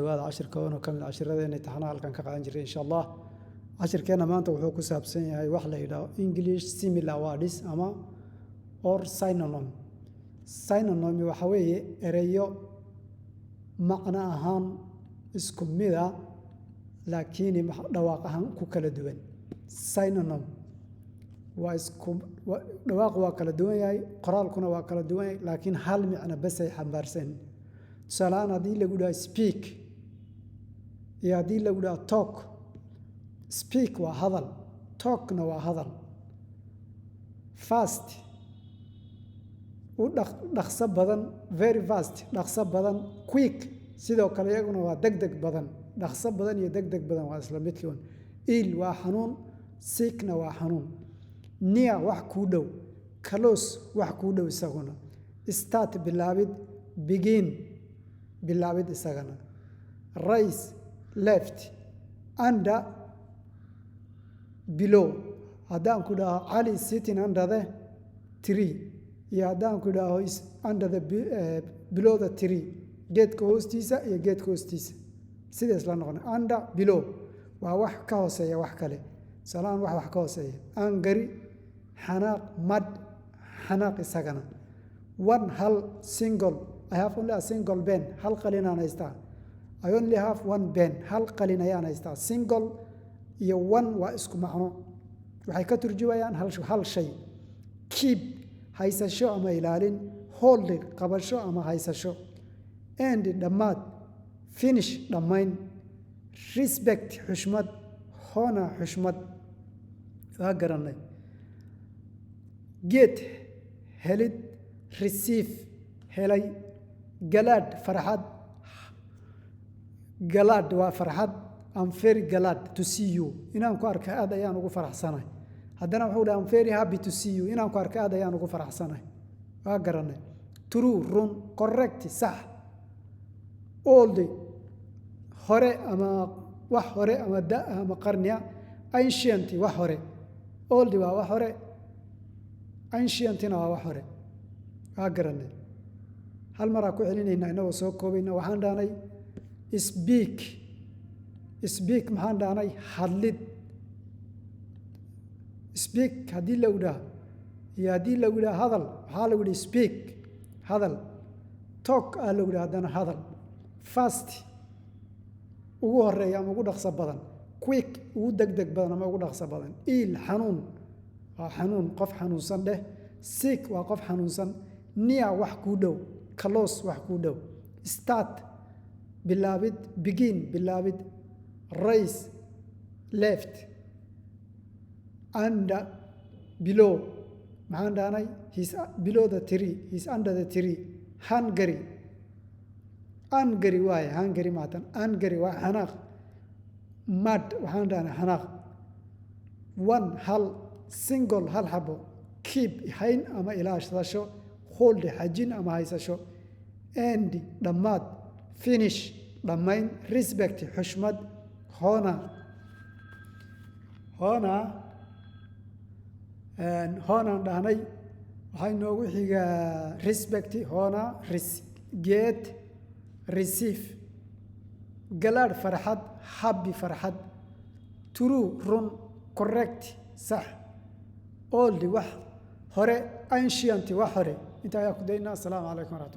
Dhawaada cashir kooban oo ka mid cashiradeena imtixaanaha halkan ka qaadan jiray, insha Allah. Cashirkeena maanta wuxuu ku saabsan yahay wax la yidhaahdo English similar words ama or synonym. Synonym waxa weeye ereyo macno ahaan isku mid ah, laakiin dhawaaq ahaan ku kala duwan. Synonym waa isku dhawaaqu waa kala duwan yahay, qoraalkuna waa kala duwan yahay, laakiin hal micno bas ay xambaarsan. Tusaale ahaan, haddii lagu dhaho "speak" iyo haddii lagu dhaho "talk", "speak" waa hadal, "talk"na waa hadal. Fast, u dhaqso badan, very fast, dhaqso badan. Quick sidoo kale iyaguna waa degdeg badan. Dhaqso badan iyo degdeg badan waa isla midkii un. Ill waa xanuun, sickna waa xanuun. Near, wax kuu dhow. Close, wax kuu dhow isaguna. Start, bilaabid. Begin, bilaabid isagana. Right, left. Under, below. Haddaan ku dhaho "Cali sitting under the tree" iyo haddaan ku dhaho "under the below the tree", geedka hoostiisa iyo geedka hoostiisa sida isla noqona. Under, below waa wax ka hooseeya wax kale. Tusaalahaan, wax ka hooseeya. Angry, xanaaq. Mad, xanaaq isagana. One, hal. Single, I have only a single pen, hal qalinaan haystaa. I only have one pen, hal qalin ayaan haystaa. Single iyo one waa isku macno, waxay ka turjumayaan hal shay. Keep, haysasho ama ilaalin. Hold, qabasho ama haysasho. End, dhammaad. Finish, dhammayn. Respect, xushmad. Honor, xushmad. Waa garanay. Get, helid. Receive, helay. Glad, farxad. Glad waa farxad. I'm very glad to see you, inaan ku arka aad ayaan ugu faraxsanahay. Haddana wuxuu dhaha "I'm very happy to see you", inaan ku arka aad ayaan ugu faraxsanahay. Waa garanay. True, run. Correct, sax. Old, hore ama wax hore ama da ama qarniya. Ancient, wax hore. Old waa wax hore, ancientina waa wax hore. Waa garanay. Hal maraa ku celinaynaa inagoo soo koobayna. Waxaan dhahnay "speak". "Speak" maxaan dhahnay? Hadlid. "Speak" haddii lagu dhaha iyo haddii lagu dhaha "hadal", waxaa lagu yihi "speak", hadal. "Talk" aa lagu dhaha haddana hadal. Fast, ugu horeeya ama ugu dhaqso badan. Quick, ugu degdeg badan ama ugu dhaqso badan. Ill, xanuun, waa xanuun, qof xanuunsan dheh. Sick waa qof xanuunsan. Near, wax kuu dhow. Close, wax kuu dhow. Start, bilaabid. Begin, bilaabid. Right, left. Under, below. Maxaan dhahnay? He's below the tree, he's under the tree. Hungry, angry waaye, hungry maatan, angry waa xanaaq. Mad waxaan dhahnay xanaaq. One, hal. Single, hal xabo. Keep, hayn ama ilaashadasho. Hold, xajin ama haysasho. End, dhammaad. Finish, dhammayn. Respect, xushmad. Honor, honor, honor dhahnay. Waxaa inoogu xigaa respect, honor, get, receive. Glad, farxad. Happy, farxad. True, run. Correct, sax. Old, wax hore. Ancient, wax hore. Inta ayaa ku daynaa. Asalaamu calaykum waraxmatullah.